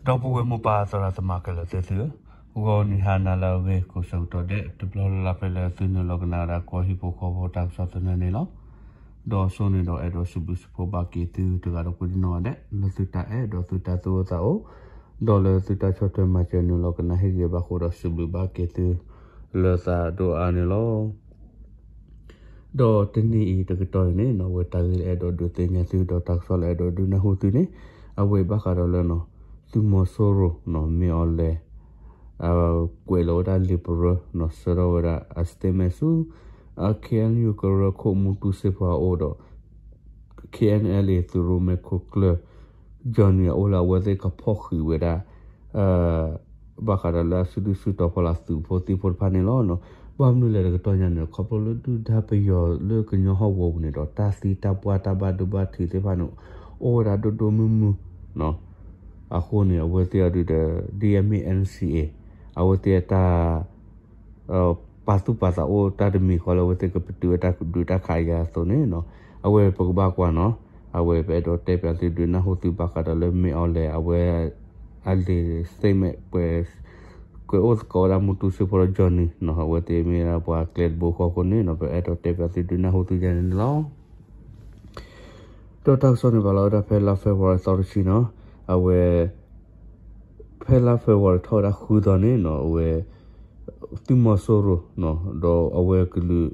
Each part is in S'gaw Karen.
ဒီပုၢ်ဝဲၢ်မိၢ်ပၢ်သရၣ်သမါခဲလၢာ်သ့ၣ်သုဧၢ, ဂီၤနံၤဟါနၤလၢအဂ့ၤ ကိးဆၢကတီၢ်ဒဲး တဘျီလၢ်လၢ်ဖဲလၢသုနုာ်လီၤကနၣ်ဝဲဒၣ်ကီၢ်ဟံၣ်ဖိဃီဖိတၢ်ကစီၣ်သနၢၣ်န့ၣ်လီၤ. ဒီးစိန့ၣ်ဒီးအဲၣ်ဒိးစံးဘျုးစံးဖှိၣ်ဘၣ်က့ၤသုတဂၤဒီးကိးဒံနီၢ်ဂၤဒဲး လၢသုတၢ်အဲၣ်ဒီးသုတၢ်သူၣ်အိၣ်သးအိၣ်, ဒီးလၢသုတၢ်ဆီၣ်ထွဲမၤစၢၤနုာ်လီၤကနၣ်ဟ့ၣ်ဂံၢ်ဘၣ်ဃိဒီးစံးဘျုးဘၣ်က့ၤသု လၢသးဒိၣ်အါန့ၣ်လီၤ. ဒီးတနံၤအံၤတကတီၢ်အံၤန့ၣ်နီၢ် အဝဲတၢ်ဂ့ၢ်လၢအဲၣ်ဒိးဒုးသ့ၣ်ညါသု ဒီးတၢ်ကစီၣ်လၢအဲၣ်ဒိးဒုးနၢ်ဟူသုန့ၣ် အဝဲဘၣ်ဃးဒီးလၢနီၢ် သုးမီၤစိရိၤနီၢ် မ့ၢ်အီၤလဲၤ ကွဲးလီၤဝဲဒၣ်လံာ်ပရၢနီၢ် ဆှၢထီၣ်ဝဲဒၣ်အ statement ဆူ အ KNU ကရၢခိၣ်မူတူစ့ဖိအအိၣ်ဒီး KNLA သုးရိၣ်မဲာ်ခိၣ်ကျၢၢ် Johnny အအိၣ်လၢအဝဲသ့ၣ်ကဖီၣ်ဃံးဝဲဒၣ် ဘၣ်ဃးဒီးလၢအစုဒုၣ်စုတီၤဖီလာ်သုးဖိသံၣ်ဖိတဖၣ်န့ၣ်လီၤ. ဘၣ်မနုၤလဲၣ်တကတီၢ်ညါန့ၣ် ခီဖျိလၢဒုၣ်ဒါပယီၤလၢကညီဟီၣ်ကဝီၤပူၤန့ၣ်ဒီး တၢ်သံတၢ်ပှၢ်တၢ်ဘၣ်ဒိဘၣ်ထံးသ့ၣ်တဖၣ်န့ၣ် အိၣ်ဝဲဒၣ်ဒိၣ်ဒိၣ်မုၢ်မုၢ် အဃိန့ၣ် အဝဲသ့ၣ်အဒုးဒီး ဒ်အမ့ၢ် NCA အဝဲသ့ၣ်အတၢ် ပာ်သူၣ်ပာ်သးအိၣ်တၢ်တမံၤဃီလၢအဝဲသ့ၣ်ကပတုာ်ဝဲတၢ်ဒုးတၢ်ခးအံၤအသိးန့ၣ်နီၢ် အဝဲပကဘၣ်ကွၢ်နီၢ် အဝဲပအဲၣ်ဒိးတဲပၠးသုဒုးနၢ်ဟူသုဘၣ်ဃးဒီးလၢမ့ၢ်အီၤလဲၤ အဝဲ အလံာ် statement ကွဲးအိၣ်သကိးဝဲဒၣ်မူတူစ့ဖိဒီး Johnny နီၢ် အဝဲသ့ၣ်မ့ၢ်ဒၣ်ပှၤကျဲတဘိဃီအဃိန့ၣ်နီၢ် ပအဲၣ်ဒိးတဲပၠးသုဒုးနၢ်ဟူသုယါန့ၣ်န့ၣ်လီၤ. ဒီးတၢ်ကစီၣ်န့ၣ်ပာ်လီၤဝဲဒၣ်ဖဲလါ February သီတဆံနီၢ် အဝဲ ဖဲလါ February ထီၣ်ဝဲဒၣ်ဃုသီန့ၣ်နီၢ် အဝဲ သုးမီၤစိရိၤ ဒီးအဝဲကလုာ်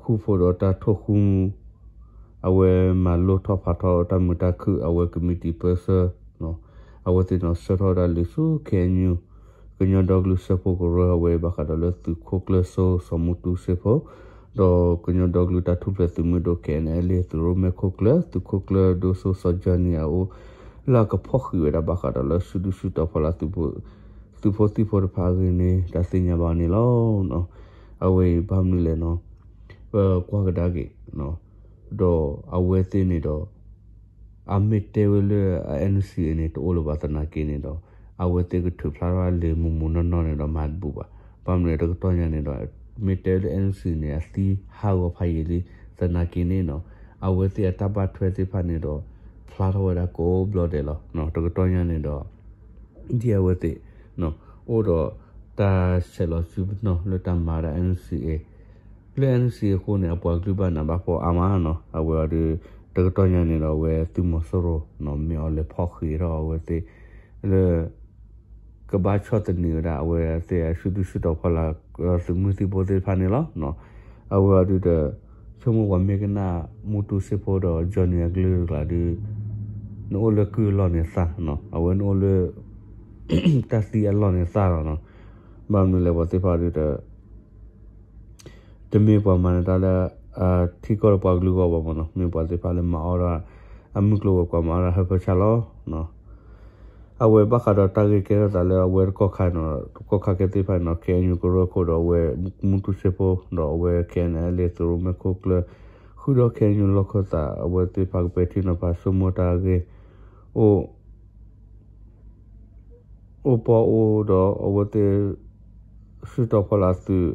ဃူဖိးဒီးတၢ်ထိၣ်ဃူမူ အဝဲမၤလိထီၣ်ဖးထီၣ်တၢ်မုာ်တၢ်ခုၣ် အဝဲ committee person အဝဲသ့ၣ်န့ၣ်ဆှၢထီၣ်ဝဲဒၣ်လံာ်ဆူ KNU ကညီဒီကလုာ်စၢဖှိၣ်ကရၢ အဝဲဘၣ်ဃးဒီးလၢသုးခိၣ်ကျၢၢ်စိစီၤမူတူစ့ဖိ ဒီးကညီဒီကလုာ်တၢ်ထူၣ်ဖျဲးသုးမုၢ်ဒိၣ် KNLA သုးရိၣ်မဲာ်ခိၣ်ကျၢၢ် သုးခိၣ်ကျၢၢ်ဒိၣ်စိစီၤ Johnny အအိၣ် လၢအကဖီၣ်ဃံးဝဲဒၣ်ဘၣ်ဃးဒီးလၢစုဒုၣ်စုတီၤဖီလာ် သုးဖိသံၣ်ဖိတဖၣ်အဂ့ၢ်န့ၣ် တၢ်သ့ၣ်ညါဘၣ်န့ၣ်လီၤ. အဝဲအံၤဘၣ်မနုၤလဲၣ်နီၢ် ပကွၢ်ကဒါက့ၤ ဒီးအဝဲသ့ၣ်န့ၣ်ဒီး အမ့ၢ်တဲဝဲလၢအ NCA န့ၣ် တအိၣ်လၢၤဘၣ်သနာ်က့န့ၣ်ဒီး အဝဲသ့ၣ်ကထုးဖျါထီၣ်လံာ်မူးမူးနီၢ်နီၢ်န့ၣ်ဒီးမၤတဘူးဘၣ်. ဘၣ်မနုၤတကတီၢ်ညါန့ၣ်ဒီး မ့ၢ်တဲလၢ NCA န့ၣ် အသံဟးဂီၤဖးယံာ်လံ သနာ်က့န့ၣ်နီၢ် အဝဲသ့ၣ်အတၢ်ဘၣ်ထွဲသ့ၣ်တဖၣ်န့ၣ်ဒီး ဖျါထီၣ်ဝဲဒၣ်ကိးဘျီဒဲးလီၤ. တကတီၢ်ညါန့ၣ်ဒီး ဒ်အဝဲသ့ၣ် အိၣ်ဒီးတၢ်ဆဲးလီၤစုပနီၣ်လၢတၢ်မၤဝဲဒၣ် NCA လၢ NCA အဃိန့ၣ် အပှၤကလုာ်ဘၣ်နးဘၣ်ဖှီၣ်အါမးနီၢ် အဝဲအံၤဒီး တကတီၢ်ညါန့ၣ်ဒီး အဝဲသုးမီၤစိရိၤနီၢ် မ့ၢ်အီၤလဲၤဖီၣ်ဃံးထီၣ်အဝဲသ့ၣ် လၢ ကဘၣ်ဆီၣ်သနံးဝဲဒၣ်အဝဲသ့ၣ်အစုဒုၣ်စုတီၤဖီလာ် သုးမုၢ်သံၣ်ဘိသ့ၣ်တဖၣ်န့ၣ်လီၤ. အဝဲအံၤဒီး ဆိကမိၣ်ပှၤမ့ၢ်ကနၣ်မူတူစ့ဖိဒီး Johnny အကလုၢ်ကလာ်ဒီး နအိၣ်လၢကုၢ်အလီၢ်န့ၣ်သၣ် အဝဲနအိၣ်လၢ တၢ်သံအလီၢ်န့ၣ်သၣ်လီၤနီၢ်. ဘၣ်မနုၤလဲၣ်ပှၤသ့ၣ်တဖၣ်ဒီး တမ့ၢ်ပှၤမၤနၢၤတၢ်လၢ ထံကီၢ်ဒီးပှၤကလုာ်အဂီၢ်ဘၣ်မးနီၢ် မ့ၢ်ပှၤသ့ၣ်တဖၣ်လၢမၤအီၣ်ဒၣ် အမုၢ်ကျိၤဝဲၤကွာ်မၤအီၣ်ဒၣ်ဟၢဖၢဆၣ်လီၤ. အဝဲဘၣ်ဃးဒီးတၢ်ဂ့ၢ်ကဲထီၣ်သးလၢအဝဲတကီၢ်ခါနီၢ် တကီၢ်ခါကဲသ့ၣ်တဖၣ်န့ၣ်နီၢ် KNU ကရၢခိၣ်ဒီးအဝဲ မူတူစ့ဖိ ဒီးအဝဲ KNLA သုးရိၣ်မဲာ်ခိၣ်ကျၢၢ် ဃုာ်ဒီး KNU လီၢ်ခၢၣ်သး အဝဲသ့ၣ်တဖၣ်ကပဲာ်ထံနီၤဖးဆိကမိၣ်တၢ်ဂ့ၢ် အိၣ် အိၣ်ပီၣ်အိၣ်ဒီးအဝဲသ့ၣ် စုတီၤဖီလာ်သုး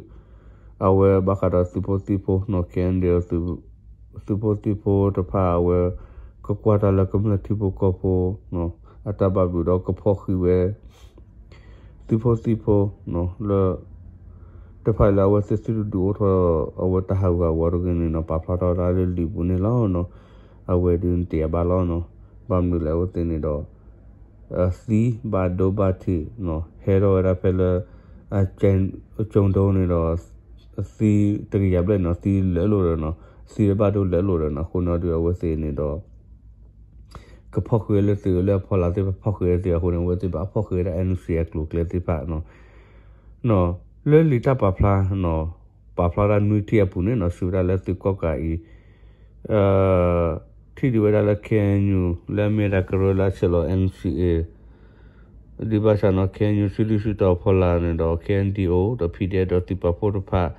အဝဲဘၣ်ဃးဒီးသုးဖိသံၣ်ဖိနီၢ် KNDO သုးဖိသံၣ်ဖိတဖၣ် အဝဲ ကကွၢ်တၢ်လၢကမျၢၢ်ထံဖိကီၢ်ဖိ အတၢ်ဘၣ်ဘျုးဒီးကဖီၣ်ဃံးဝဲ သုးဖိသံၣ်ဖိ လၢ တဖၣ်အံၤလၢအဝဲသ့ၣ်သုတဒုးအိၣ်ထီၣ် အဝဲတၢ်ဟးဂူာ်ဟးဂီၤတဂ့ၤန့ၣ်နီၢ် ပာ်ဖျါထီၣ်ဝဲဒၣ်လၢလံာ်ပူၤန့ၣ်လီၤ. အဝဲဒုးနတယာ်ဘၣ်လီၤနီၢ် ဘၣ်မနုၤလဲၣ်အဝဲသ့ၣ်န့ၣ်ဒီး သံဘၣ်ဒိဘၣ်ထံး ဟဲထီၣ်ဝဲဒၣ်ဖဲလၢ ကၠိဒိန့ၣ်ဒီး သံတကယၤဘျဲၣ်နီၢ် သံလၢာ်လိာ်ဒီးနီၢ် သံဘၣ်ဒိလၢာ်လိာ်ဒီးနီၢ် အဃိန့ၣ်ဒီးအဝဲသ့ၣ်န့ၣ်ဒီး ကဖီၣ်ဃံးလၢသုးလၢအဖီလာ်သ့ၣ်တဖၣ်ဖီၣ်ဃံးလၢသုးအဃိန့ၣ် အဝဲသ့ၣ်ဘၣ်ဖီၣ်ဃံးဝဲဒၣ် NCA အကျိၤအကျဲသ့ၣ်တဖၣ်နီၢ် လၢလံာ်တၢ်ပာ်ဖျါ ပာ်ဖျါဒၣ်နွံထံၣ်အပူၤန့ၣ်နီၢ် စံးဝဲဒၣ်လၢသုးကီၣ်ကးအံၤ ထံၣ်ဒုးဝဲဒၣ်လၢ KNU လၢအမ့ၢ်ဒၣ်ကရၢလၢအဆဲးလီၤ NCA ဒ်ဘၣ်ဆၣ်နီၢ် KNU စုဒုၣ်စုတီၤဖီလာ်န့ၣ်ဒီး KNDO ဒီး PDF ဒီးသုးပာ်ဖှိၣ်တဖၣ်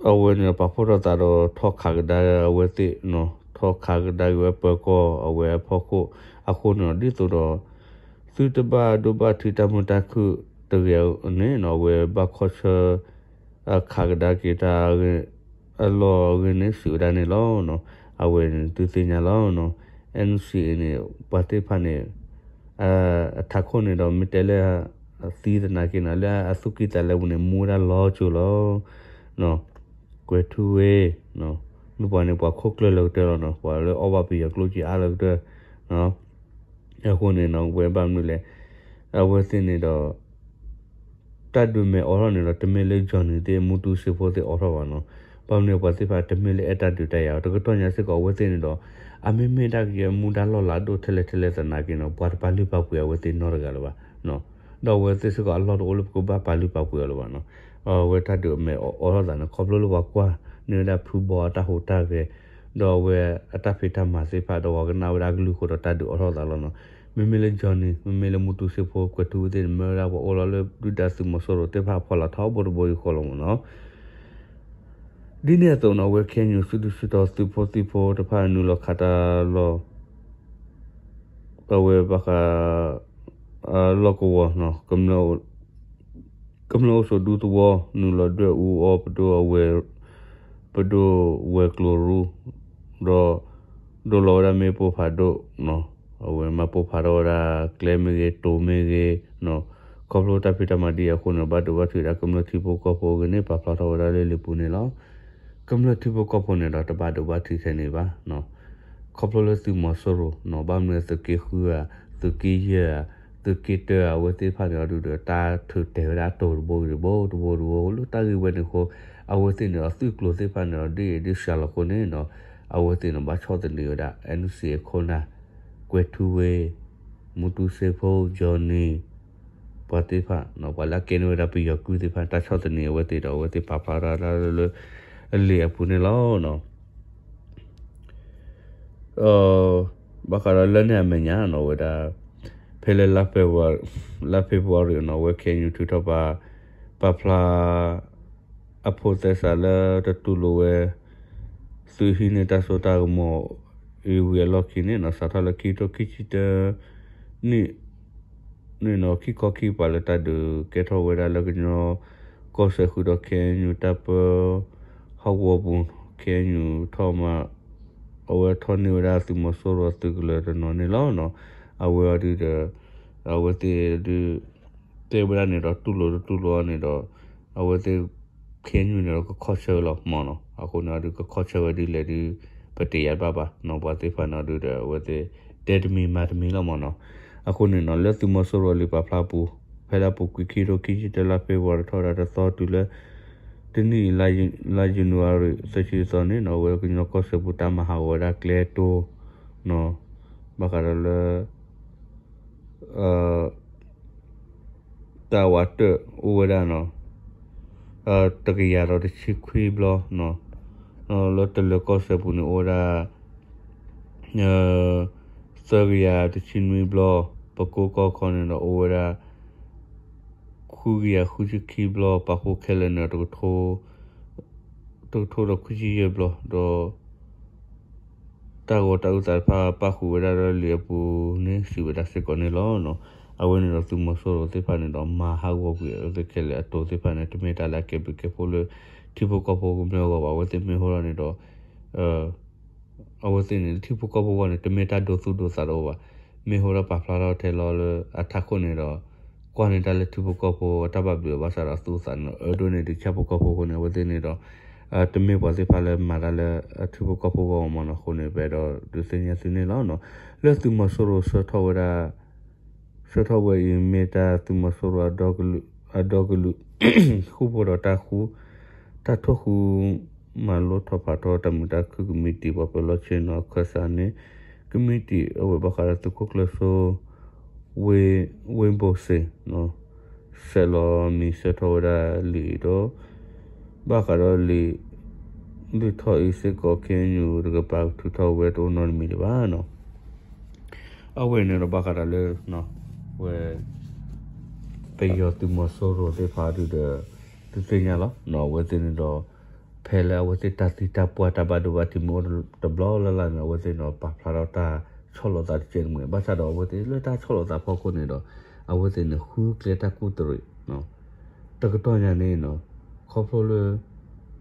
အဝဲန့ၣ်ပာ်ဖှိၣ်ထီၣ်သးဒီးထီၣ်ခးကဒါအဝဲသ့ၣ်နီၢ် ထီၣ်ခးကဒါက့ၤဝဲပၢၤကီၢ်အဝဲအဖီခိၣ် အဃိန့ၣ်ဒီး ဒ်သိးဒီး သုတဘၣ်ဒိဘၣ်ထံးတၢ်မုာ်တၢ်ခုၣ်တဂ့ၤန့ၣ်နီၢ် အဝဲဘၣ်ခီဆၢ ခးကဒါက့ၤတၢ်အလီၢ်အဂ့ၢ်န့ၣ် စံးဝဲဒၣ်န့ၣ်လီၤ. အဝဲန့ၣ်သုသ့ၣ်ညါလီၤ. NCA န့ၣ် ပှၤသ့ၣ်တဖၣ်န့ၣ် ထးခိၣ်န့ၣ်ဒီး မ့ၢ်တဲလၢ သံသနာ်က့န့ၣ် လၢအသူၣ်ကံၢ်သးလဲပူၤန့ၣ် မူဝဲဒၣ်လီၤစိၤလီၤ. ကွဲၤထူဝ့ မ့ၢ်ပှၤန့ၣ် ပှၤခိၣ်ကျၢၢ်လၢကတၢၢ်လီၤနီၤ, ပှၤလၢအီၣ်ဘၣ်ပယီၤကျိၣ်စ့အါလၢကတၢၢ်. အဃိန့ၣ်နီၤ ဝဲဘၣ်မနုၤလဲၣ်, အဝဲသ့ၣ်န့ၣ်ဒီး တၢ်ဒုးမဲာ်အိးထီၣ်န့ၣ်ဒီး တမ့ၢ်လၢ Johnny သ့ၣ် မူတူစ့ဖိသ့ၣ်အိးထီၣ်ဘၣ်နီၤ. ဘၣ်မနုၤပှၤသ့ၣ်တဖၣ်တမ့ၢ်လၢအဲၣ်တၢ်ဒုးတၢ်ယၤအီၤ တကတီၢ်ညါစ့ၢ်ကီးအဝဲသ့ၣ်န့ၣ်ဒီး အမ့မ့ၢ်ဒၣ်ကယဲၢ်မူဒါလီၢ်လၤဒိၣ်ထဲလဲၣ်ထဲလဲၣ်သနာ်က့နီၤ ပှၤတပာ်လုၢ်ပာ်ပှ့ၤအဝဲသ့ၣ်နီတဂၤလၢၤဘၣ်. ဒီးအဝဲသ့ၣ်စ့ၢ်ကီးအလီၢ်တအိၣ်လၢပကဘၣ်ပာ်လုၢ်ပာ်ပှ့ၤအီၤလၢၤဘၣ်နီၤ. အဝဲတၢ်ဒုးမဲာ်အိးထီၣ်သးန့ၣ် ခီဖျိလၢပှၤကွၢ်န့ၢ်ဝဲဒၣ်ဖုဘီအတၢ်ဟူးတၢ်ဂဲၤ ဒီးအဝဲအတၢ်ဖံးတၢ်မၤသ့ၣ်တဖၣ် ဒီးပှၤကနၣ်ဝဲဒၣ်အကလုၢ်အဃိဒီးတၢ်ဒုးအိးထီၣ်သးလီၤနီၤ. မ့မ့ၢ်လၢ Johnny မ့မ့ၢ်လၢမူတူစ့ဖိ ကွဲၤထူဝ့သ့ၣ်န့ၣ် မ့ၢ်ဝဲဒၣ်ပှၤအိၣ်လီၤလၢဒုၣ်ဒါသုးမီၤစိရိၤသ့ၣ်တဖၣ် ဖီလာ်ထီဘိတဘိယူၢ်ဃီလီၤမ့ၢ်နီၤ. ဒ်န့ၣ်အသိးနီၤ အဝဲ KNU စုဒုၣ်စုတီၤသုးဖိသံၣ်ဖိတဖၣ်နုာ်လီၤခးတၢ်လီၢ် အဝဲဘၣ်ဃး လီၢ်ကဝီၤနီၤ ကမျၢၢ်အိၣ်ဆိးဒူသဝီ နုာ်လီၤဒွဲၣ်အူအီၣ်ပဒိၣ်အဝဲၢ် ပဒိၣ်ဝဲၢ်ကျိၤရူ ဒီး ဒိလီၤဝဲဒၣ်မ့ၣ်ပိၢ်ဖးဒိၣ်နီၤ အဝဲမၤပိၢ်ဖးထီၣ်ဝဲဒၣ်ကျဲမ့ၢ်ဂ့ၤ တိၤမ့ၢ်ဂ့ၤနီၤ ခီဖျိတၢ်ဖံးတၢ်မၤဒ်အံၤအဃိန့ၣ် ဘၣ်ဒိဘၣ်ထံးဝဲဒၣ်ကမျၢၢ်ထံဖိကီၢ်ဖိအဂ့ၢ်န့ၣ် ပာ်ဖျါထီၣ်ဝဲဒၣ်လၢလံာ်ပူၤန့ၣ်လီၤ. ကမျၢၢ်ထံဖိကီၢ်ဖိန့ၣ်ဒီး တဘၣ်ဒိဘၣ်ထံးထဲန့ၣ်ဘၣ်နီၤ ခီဖျိလၢသုးမီၤစိရိၤနီၤ ဘၣ်မနုၤသုးက့ဃုဧါ သုးက့ယဲၢ်ဧါ သုးက့တၢဧါ အဝဲသ့ၣ်တဖၣ်န့ၣ်အီၤဒုဒီး တၢ်ထုးတဲာ်ဝဲဒၣ်အတိၤတဘိဂ့ၤတဘိ တဘိတဘိ လၢတၢ်ဂ့ၢ်ဝဲန့ၣ်အဃိ အဝဲသ့ၣ်န့ၣ်ဒီး သုးကျိၤသ့ၣ်တဖၣ်န့ၣ်ဒီး ဒ်အံၤဒ်စှၤလီၤအဃိန့ၣ်နီၤ အဝဲသ့ၣ်န့ၣ် ဘၣ်ဆီၣ်သနံးဝဲဒၣ် NCA ခိၣ်နၢ် ကွဲၤထူဝ့ မူတူစ့ဖိ Johnny ပှၤသ့ၣ်တဖၣ် ပှၤလၢအကဲန့ၢ်ဝဲဒၣ်ပယီၤကုၢ်သ့ၣ်တဖၣ် တၢ်ဆီၣ်သနံးအဝဲသ့ၣ်ဒီး အဝဲသ့ၣ်ပာ်ဖျါထီၣ်ဒၣ်လၢ အလံာ်အပူၤန့ၣ်လီၤ. ဘၣ်ဃးဒီးလၢန့ၣ်အမဲာ်ညါနီၤ ဝဲဒၣ် ဖဲလၢ လါ February နီၤ အဝဲ KNU ထုးထီၣ်ပာ် ပာ်ဖျါ အဖိးသဲစးလၢတတူၢ်လိာ်ဝဲ သုးဟံးန့ၢ်တၢ်စိတၢ်ကမီၤအံၤဝံၤအလီၢ်ခံန့ၣ်နီၤ စးထီၣ်လၢခံကထိခံဆံတၢ နံၣ်န့ၣ်နီၤ ခံခီခံကပၤလၢတၢ်ဒုးကဲထီၣ်ဝဲဒၣ်လၢကညီ ကီၢ်စဲၣ်ဃုာ်ဒီး KNU တၢ်ပၢ ဟီၣ်ကဝီၤပူၤ KNU ထီၣ်မၤ အဝဲထီၣ်န့ၢ်ဝဲဒၣ်သုးမီၤစိရိၤအသုးကလၢၤတနီၤန့ၣ်လီၤ. အဝဲအီၤဒုဒီး အဝဲသ့ၣ်ဒု တဲဝဲဒၣ်န့ၣ်ဒီး တူၢ်လိာ်တတူၢ်လိာ်အီၤန့ၣ်ဒီး အဝဲသ့ၣ် KNU န့ၣ်ဒီးကခီဆၢလီၤမ့ၢ်နီၤ အဃိန့ၣ်အီၤဒုကခီဆၢဝဲဒ်လဲၣ်ဒု ပတယါဘၣ်ဘၣ်နီၤ ပှၤသ့ၣ်တဖၣ်န့ၣ်အီၤဒုဒီး အဝဲသ့ၣ် တဲတမံၤမၤတမံၤလီၤမ့ၢ်နီၤ. အဃိန့ၣ်နီၤ လၢသုးမီၤစိရိၤအလံာ်ပာ်ဖျါပူၤ ဖဲလၢအပူၤကွံာ်ခံကထိခံဆံတၢ လါ February ထီၣ်ဝဲဒၣ်တသီတုၤလၢ တနံၣ်အံၤ လါ January သၢဆံသီန့ၣ်နီၤ အဝဲကညီကီၢ်စဲၣ်ပူၤတၢ်မၤဟးဂီၤဝဲဒၣ်ကျဲတိၤနီၤ ဘၣ်ဃးဒီးလၢ တၢ်ဝးတၢၣ်အိၣ်ဝဲဒၣ်နီၤ တကယၤဒီးတဆံခွံဘျီနီၤ လၢတလၢၤကီၢ်စဲၣ်ပူၤန့ၣ်အိၣ်ဝဲဒၣ် သၢကယၤတဆံနွံဘျီ ပကိးကီၢ်ခီန့ၣ်ဒီးအိၣ်ဝဲဒၣ် ဃုကယၤဃုဆံခံဘျီ ပာ်ဖှိၣ်ခဲလၢာ်န့ၣ်ဒီး တကထိဒီးခွံဆံယဲၢ်ဘျီ ဒီး တၢ်ဂီၤတၢ်အုၣ်သးတဖၣ်ပၣ်ဃုာ်ဝဲဒၣ်လၢလံာ်အပူၤန့ၣ် စံးဝဲဒၣ်စ့ၢ်ကီးန့ၣ်လီၤ. အဝဲန့ၣ်ဒီးသုးမီၤစိရိၤသ့ၣ်တဖၣ်န့ၣ်ဒီး မၤဟးဂီၤကွံာ်အဝဲသ့ၣ်ခဲလၢာ်အတိၤသ့ၣ်တဖၣ်န့ၣ် တမ့ၢ်တၢ်လၢအကဲဘျုးကဲဖှိၣ်လၢ ထံဖိကီၢ်ဖိကမျၢၢ်အဂီၢ်ဘၣ်. အဝဲသ့ၣ်မ့ၢ်ဟိထီၣ်န့ၣ်ဒီး အဝဲသ့ၣ်န့ၣ် ထံဖိကီၢ်ဖိအဂီၢ်န့ၣ် တမ့ၢ်တၢ်ဒိသူၣ်ဒိသးတအိၣ်ဘၣ်. မ့ၢ်ဟိထီၣ်ပာ်ဖျါထီၣ်ထဲလီၤလၢအထးခိၣ်န့ၣ်ဒီး ကွၢ်န့ၢ်တၢ်လၢထံဖိကီၢ်ဖိအတၢ်ဘၣ်ဘျုးအဘၣ်ဆၣ်ဒီးသူၣ်အုးသးန့ၣ် အၢဒိၣ်န့ၢ်ဒံးဆၣ်ဖိကီၢ်ဖိအဃိန့ၣ် အဝဲသ့ၣ်န့ၣ်ဒီး တမ့ၢ်ပှၤသ့ၣ်တဖၣ်လၢမၤတၢ်လၢထံဖိကီၢ်ဖိအဂီၢ်မ့ၢ်နီၤ. အဃိန့ၣ် ပအဲၣ်ဒိးဒုးသ့ၣ်ညါသုန့ၣ်လီၤ. လၢသုးမီၤစိရိၤဆှၢထီၣ်ဝဲဒၣ် ဆှၢထီၣ်ဝဲအံၤ မ့ၢ်တၢ်သုးမီၤစိရိၤအဒီကလုာ် ဃူဖိးဒီးတၢ်ဃူ တၢ်ထိၣ်ဃူ မၤလိထီၣ်ဖးထီတၢ်မုာ်တၢ်ခုၣ်ကမံးတံာ် ပှၤပၢၤလီၢ်ဆ့ၣ်နီၤခၢၣ်စးန့ၣ် ကမံးတံာ် အဝဲဘၣ်ဃးဒီးသုးခိၣ်ကျၢၢ်စိ ဝ့ၢ်ဘိၣ်စ့ၣ် ဆဲးလီၤမံၤဆှၢထီၣ်ဝဲဒၣ်လံာ်အံၤဒီး ဘၣ်ဃးဒီးလံာ် လုၢ်ထီၣ်အံၤစ့ၢ်ကီး KNU တကပၤထုးထီၣ်ဝဲတအိၣ်နီတမံၤဒံးဘၣ်နီၤ. အဝဲန့ၣ်ဒီးဘၣ်ဃးဒီးလၢ ဝဲ ပယီၤသုးမီၤစိရိၤသ့ၣ်တဖၣ်ဒုဒီး သုသ့ၣ်ညါလီၤ. အဝဲသ့ၣ်န့ၣ်ဒီး ဖဲလၢအဝဲသ့ၣ်တၢ်သံတၢ်ပှၢ်တၢ်ဘၣ်ဒိဘၣ်ထံးမ့ၢ်အိၣ်တဘျီလၢ်လၢ်န့ၣ် အဝဲသ့ၣ်န့ၣ်ဒီးပာ်ဖျါထီၣ်တၢ်ဆီၣ်လီၤသးတကဲးန့ၣ်မ့ၢ် ဘၣ်ဆၣ်ဒီးအဝဲသ့ၣ်လၢတၢ်ဆီၣ်လီၤသးဖီခိၣ်န့ၣ်ဒီး အဝဲသ့ၣ်န့ၣ်ဃုကျဲတၢ်ကူၣ်တရံး တကတီၢ်ညါန့ၣ်နီၤ ခီဖျိလၢ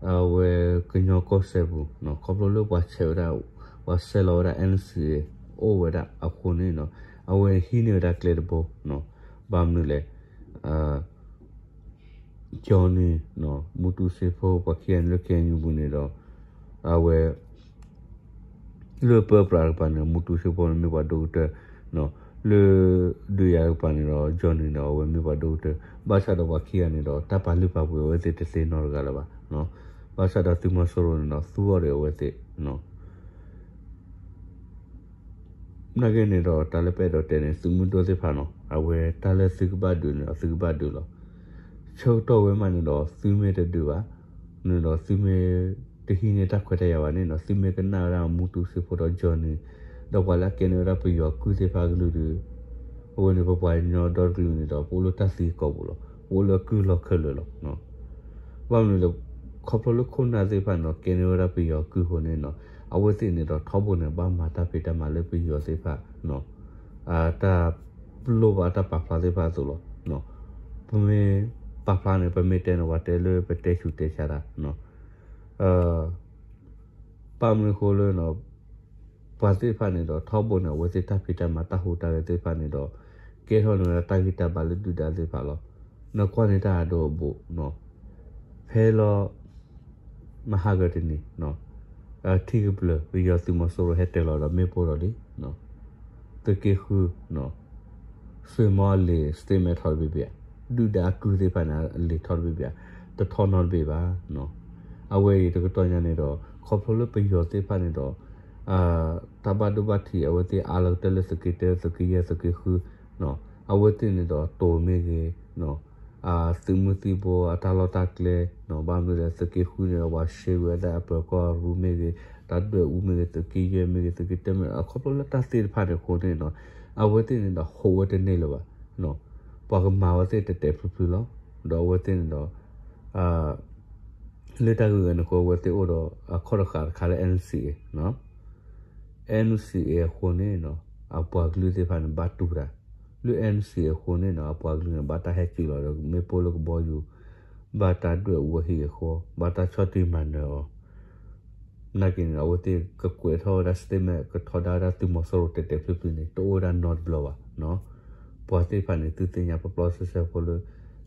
အဝဲကညီကီၢ်စဲၣ်ပူၤ ခီဖျိလၢပှၤဆဲးဝဲဒၣ် ပှၤဆဲးလီၤဝဲဒၣ် NCA အိၣ်ဝဲဒၣ်အဃိန့ၣ်နီၤ အဝဲဟံးန့ၢ်ဝဲဒၣ်ကျဲတဘိ, ဘၣ်မနုၤလဲၣ်, ကၠီနံၤ မူတူစ့ဖိ ပှၤခံဂၤန့ၣ်လၢ ခ့ၣ်အဲၣ်ယူၣ်ပူၤန့ၣ်ဒီး အဝဲ လၢပၢပြးတကပၤန့ၣ်ဒီး မူတူစ့ဖိန့ၣ်မ့ၢ်ပှၤဒိၣ်ကတၢၢ်, လၢဒုးယၤတကပၤန့ၣ်ဒီး ကၠီနံၤန့ၣ်ဒီး အဝဲမ့ၢ်ပှၤဒိၣ်ကတၢၢ်, ဘၣ်ဆၣ်ဒီးပှၤခံဂၤန့ၣ်ဒီး တၢ်ပာ်လုၢ်ပာ်ပှ့ၤအဝဲသ့ၣ်တသ့နီတဂၤလၢၤဘၣ်, ဘၣ်ဆၣ်ဒီးသုးမီၤစိရိၤန့ၣ်ဒီး သူအီၤဒီးအဝဲသ့ၣ် နာ်က့န့ၣ်ဒီး တၢ်လၢပအဲၣ်ဒိးတဲန့ၣ် သုးမုၢ်ဒိၣ်သ့ၣ်တဖၣ်နီၤ အဝဲတၢ်လၢသုကဘၣ်ဒုးန့ၣ်ဒီး သုကဘၣ်ဒုးလီၤ. ဆၢကတီၢ်ဝဲမးန့ၣ်ဒီး သုမ့ၢ်တဒုးဘၣ်န့ၣ်ဒီး သုမ့ၢ်တဟံးန့ၢ်တၢ်ခွဲးတၢ်ယာ်ဘၣ်န့ၣ်ဒီး သုမ့ၢ်ကနၣ်ဝဲဒၣ်မူတူစ့ဖိဒီးကၠီနံၤ ဒီးပှၤလၢအကဲန့ၢ်ဝဲဒၣ်ပယီၤကုၢ်သ့ၣ်တဖၣ်အကလုၢ်ဒီး အဝဲန့ၣ် ပပှၤကညီဒီတကလုာ်န့ၣ်ဒီး ပအိၣ်လၢတၢ်သံအကီၢ်ပူၤလီၤ. ပအိၣ်လၢအကုၢ်လီၢ်ခဲလၢာ်လီၤ. ဘၣ်မနုၤလဲၣ်, ခီဖျိလၢခိၣ်နၢ်သ့ၣ်တဖၣ်န့ၣ်ဒီး ကဲန့ၢ်ဝဲဒၣ်ပယီၤကုၢ်အဃိန့ၣ်နီၤ အဝဲသ့ၣ်န့ၣ်ဒီး ထီဘိန့ၣ် ဘၣ်မၤတၢ်ဖံးတၢ်မၤလၢပယီၤသ့ၣ်တဖၣ် တၢ်လိၣ်ဘၣ်တၢ်ပာ်ဖျါသ့ၣ်တဖၣ်အသိးလီၤ. ပမ့ၢ်ပာ်ဖျါန့ၣ် ပမ့ၢ်တဲန့ၣ် ပှၤတဲလၢပတဲဆူးတဲဆါတၢ် ဘၣ်မနုၤအဃိလၢ ပှၤသ့ၣ်တဖၣ်န့ၣ်ဒီး ထီဘိန့ၣ် အဝဲသ့ၣ်တၢ်ဖံးတၢ်မၤတၢ်ဟူးတၢ်ဂဲၤသ့ၣ်တဖၣ်န့ၣ်ဒီး ကဲထီၣ်န့ၢ်ဝဲဒၣ်တၢ်ဂံၢ်တၢ်ဘါလၢဒုၣ်ဒါသ့ၣ်တဖၣ်လီၤ. နကွၢ်န့ၢ်တၢ်အဒိအဘိး ဖဲလီၤ မဟါဂၤတနံၤ ထံကပျၢၤ ပယီၤသုးမီၤစိရိၤဟဲတဲလီၤဒီးမ့ၣ်ပိၢ်ဒီးလံ သုးက့ဃု ဆွ့ၣ်မီအလံာ် statement ထီၣ်တဘ့ၣ်ဘ့ၣ်ဧါ, ဒုၣ်ဒါအကုၢ်သ့ၣ်တဖၣ်န့ၣ် အလံာ်ထီၣ်တဘ့ၣ်ဘ့ၣ်ဧါ, တထီၣ်နီတဘ့ၣ်ဘၣ်. အဝဲအံၤတကတီၢ်ညါန့ၣ်ဒီး ခီဖျိလၢပယီၤသ့ၣ်တဖၣ်န့ၣ်ဒီး တၢ်ဘၣ်ဒိဘၣ်ထံး အဝဲသ့ၣ်အါလီၤကတၢၢ်လၢသုးက့တၢ သုးက့ယဲၢ် သုးက့ဃု အဝဲသ့ၣ်န့ၣ်ဒီးတိၤမ့ၢ်ဂ့ၤ သုးမုၢ်သံၣ်ဘိအတၢ်လီၢ်တၢ်ကျဲ ဘၣ်မနုၤလဲၣ် သုးက့ဃုန့ၣ်ဒီး ပှၤရှဲဝဲဒၣ်အပၢၤကီၢ်ရူမ့ၢ်ဂ့ၤ, တၢ်ဒွဲၣ်အူမ့ၢ်ဂ့ၤ, သုးက့ယဲၢ်မ့ၢ်ဂ့ၤ, သုးက့တၢမ့ၢ်ဂ့ၤ အခီဖျိလၢတၢ်သ့ၣ်တဖၣ်န့ၣ်အဃိန့ၣ်နီၤ အဝဲသ့ၣ်န့ၣ်ဒီးဟူးဝဲတန့ၢ်လၢၤဘၣ်. ပှၤကမၤဝဲသ့ၣ်တဲာ်တဲာ်ဖျုးဖျုးလီၤ. ဒီးအဝဲသ့ၣ်န့ၣ်ဒီး လၢတၢ်ဂ့ၢ်ဂ့ၢ်န့ၣ်အဃိ အဝဲသ့ၣ်အိၣ်ဒီးအခီၣ်တဃာ်တခါလၢ NCA, NCA အဃိန့ၣ်နီၤ အပှၤကလုာ်သ့ၣ်တဖၣ်န့ၣ် ဘၣ်တူၢ်တၢ်, လၢ NCA အဃိန့ၣ်နီၤ အပှၤကလုာ်န့ၣ် ဘၣ်တၢ်ဟဲက့ၤလီၤဒီး မ့ၣ်ပိၢ်လၢကဘီယူၤ ဘၣ်တၢ်ဒွဲၣ်အူအဟံၣ်အဃီ ဘၣ်တၢ်ဆီၣ်တံၢ်မၤနၢၤအီၤ နာ်က့န့ၣ်ဒီး အဝဲသ့ၣ်ကကွဲးထီၣ်ဝဲဒၣ် statement ကထီဒါဝဲဒၣ်သုးမီၤစိရိၤတဲာ်တဲာ်ဖျုးဖျုးန့ၣ် တအိၣ်ဝဲဒၣ်နီတဘျီဘၣ်. ပှၤသ့ၣ်တဖၣ်န့ၣ် သုသ့ၣ်ညါပျီပျီဆှဲဆှဲဖိလၢ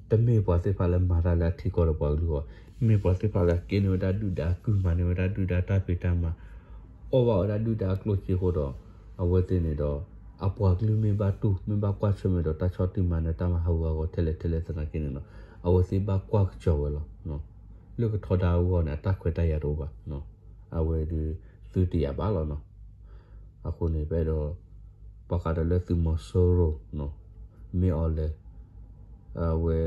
တမ့ၢ်ပှၤသ့ၣ်တဖၣ်လၢမၤတၢ်လၢအထံကီၢ်ဒီးပှၤကလုာ်အဂီၢ်, မ့ၢ်ပှၤသ့ၣ်တဖၣ်လၢကဲန့ၢ်ဝဲဒၣ်ဒုၣ်ဒါကုၢ်မၤန့ၢ်ဝဲဒၣ်ဒုၣ်ဒါတၢ်ဖံးတၢ်မၤ အီၣ်ဘၣ်ဝဲဒၣ်ဒုၣ်ဒါအကျိၣ်စ့အဃိဒီး အဝဲသ့ၣ်န့ၣ်ဒီး အပှၤကလုာ်မ့ၢ်ဘၣ်တူၢ် မ့ၢ်ဘၣ်ကွၢ်ဆၢၣ်မဲာ်ဒီးတၢ်ဆီၣ်တံၢ်မၤနၢၤတၢ်မၤဟးဂူာ်ဟးဂီၤထဲလဲၣ်ထဲလဲၣ်သနာ်က့န့ၣ်နီၤ အဝဲသ့ၣ်ဘၣ်ကွၢ်ကစီၤဝဲလီၤ. လၢကထီဒါအဂီၢ်န့ၣ် အတၢ်ခွဲးတၢ်ယာ်တအိၣ်ဘၣ်. အဝဲဒုးသုတယာ်ဘၣ်လီၤနီၤ. အဃိန့ၣ် ပအဲၣ်ဒိး ပှၤဃးဒီးလၢသုးမီၤစိရိၤ မ့ၢ်အီၤလဲၣ် အဝဲ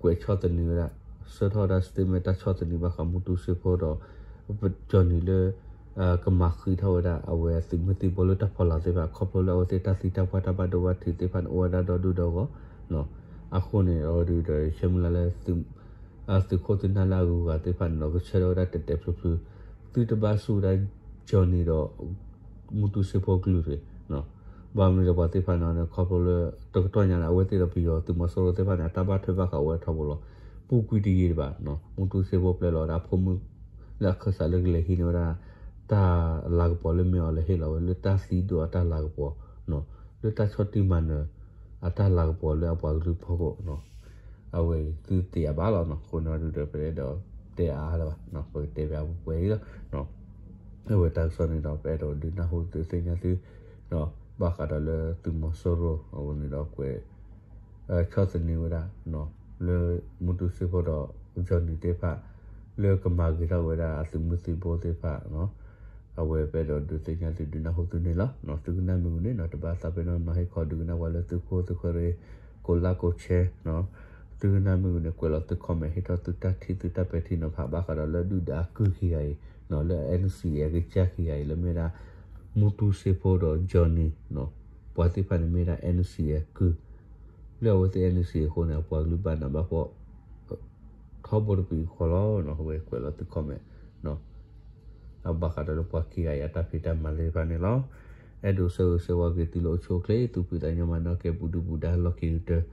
ကွဲးဆီၣ်သနံးဝဲဒၣ် ဆှၢထီၣ်ဝဲဒၣ် statement တၢ်ဆီၣ်သနံးဘၣ်ဃးမူတူစ့ဖိဒီး ကၠီနံၤလၢ ကမၤဃံးထီၣ်ဝဲဒၣ် အဝဲသုးမုၢ်သံၣ်ဘိလၢတၢ်ဖီလာ်သ့ၣ်တဖၣ် ခီဖျိလၢအဝဲသ့ၣ်တၢ်သံတၢ်ပှၢ်တၢ်ဘၣ်ဒိဘၣ်ထံးသ့ၣ်တဖၣ်န့ၣ် အိၣ်ဝဲဒၣ်ဒီဒူၣ်ဒီဂီၢ် အဃိန့ၣ် အဝဲဒုးဒီးယဆၢမုၢ်လၢ်လၢ သုးခိၣ်သုးနၢ်လၢအဂုၤအဂၤသ့ၣ်တဖၣ်န့ၣ်ဒီး ကဆၢထၢၣ်ဝဲဒၣ်တဲာ်တဲာ်ဖျုးဖျုး သုတဘၣ်ဆူၣ်ဝဲဒၣ် ကၠီနံၤဒီး မူတူစ့ဖိကလုာ်တဂ့ၤ. ဘၣ်မနုၤဒီးပှၤသ့ၣ်တဖၣ်န့ၣ် ခီဖျိလၢ တကတီၢ်ညါန့ၣ် အဝဲသ့ၣ်ဒီးပယီၤသုးမီၤစိရိၤသ့ၣ်တဖၣ်န့ၣ် အတၢ်ဘၣ်ထွဲဘၣ်ဃးအိၣ်ဝဲထီဘိလီၤ. ပူၤကွံာ်တယံာ်တဘၣ် မူတူစ့ဖိပျဲလီၤဝဲဒၣ်အဖိမုၣ် လၢအခၢၣ်စးလၢကလဲၤဟံးန့ၢ်ဝဲဒၣ် တၢ်လၤကပီၤလၢမ့ၢ်အီၤလဲၣ်ဟ့ၣ်လီၤဝဲ လၢတၢ်သံဒိၣ်အတၢ်လၤကပီၤ လၢတၢ်ဆီၣ်တံၢ်မၤနၢၤ အတၢ်လၤကပီၤလၢအပှၤကလုာ်ဖီခိၣ် အဝဲသုသ့ၣ်ညါဘၣ်လီၤနီၤ. အဃိန့ၣ်ဒုးဒီး ပအဲၣ်ဒိးတဲအါလၢၤဘၣ် ပကတဲဘၣ်ပှဲၤပှဲၤအံၤလီၤ. အဝဲတၢ်ကစီၣ်န့ၣ်ဒီး ပအဲၣ်ဒိးဒုးနၢ်ဟူသုသ့ၣ်ညါသု ဘၣ်ဃးဒီးလၢသုးမီၤစိရိၤ အဝဲန့ၣ်ဒီးကွဲး ဆီၣ်သနံးဝဲဒၣ် လၢမူတူစ့ဖိဒီး ကၠီနံၤသ့ၣ်တဖၣ် လၢကမၤဂ့ၤထီၣ်ဝဲဒၣ်အသုးမုၢ်သံၣ်ဘိသ့ၣ်တဖၣ် အဝဲပအဲၣ်ဒိးဒုးသ့ၣ်ညါသုဒုးနၢ်ဟူသုန့ၣ်လီၤ. သုကနၣ်မ့ၢ်ဂ့ၤန့ၣ်နီၤ တဘၣ်သးပ့ၤနီၣ်နီၤ ဟ့ၣ်ခီဒုးကနၣ်ပှၤလၢသုခိၣ်သုဃၢၤရ့ၣ် ကိးlikeကိးshare သုကနၣ်မ့ၢ်ဂ့ၤန့ၣ် ကွဲးလီၤသုcomment ဟ့ၣ်ထီၣ်သုတၢ်ထံၣ်သုတၢ်ပဲာ်ထံနီၤဖး ဘၣ်ဃးဒီးလၢဒုၣ်ဒါအကုၢ်ခံဂၤအံၤ လၢ NCA အကစၢ်ခံဂၤအံၤ လၢမ့ၢ်ဝဲဒၣ် မူတူစ့ဖိဒီး ကၠီနံၤ ပှၤသ့ၣ်တဖၣ်န့ၣ်မ့ၢ်ဝဲဒၣ် NCA အကုၢ် လၢအဝဲသ့ၣ် NCA အဃိန့ၣ် အပှၤကလုာ်ဘၣ်နးဘၣ်ဖှီၣ် ထီဘိတပံၤဃီလီၤ. အဝဲကွဲးလီၤသုcomment ဘၣ်ဃးဒီးလၢပှၤခံဂၤအံၤအတၢ်ဖံးတၢ်မၤသ့ၣ်တဖၣ်န့ၣ်လီၤ. အဲၣ်ဒိးဆၢဂ့ၤဆၢဝါက့ၤသုလၢအိၣ်ဆူၣ်အိၣ်ချ့ သူၣ်ဖှံသးညီမၤနီၣ်ကဲပူၤဒုၣ်ပူၤဒါလီၢ်ခံကတၢၢ်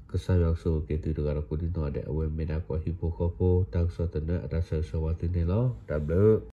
ကစၢ်ယွၤကဆိၣ်ဂ့ၤက့ၤသုတဂၤဒီးကိးဒံနီၢ်ဂၤဒဲး အဝဲမ့ၢ်ဒၣ်ကီၢ်ဟံၣ်ဖိဃီဖိ တၢ်ကစီၣ်သနၢၣ်အတၢ်ဆၢဂ့ၤဆၢဝါသုန့ၣ်လီၤ. တၢ်ဘျုး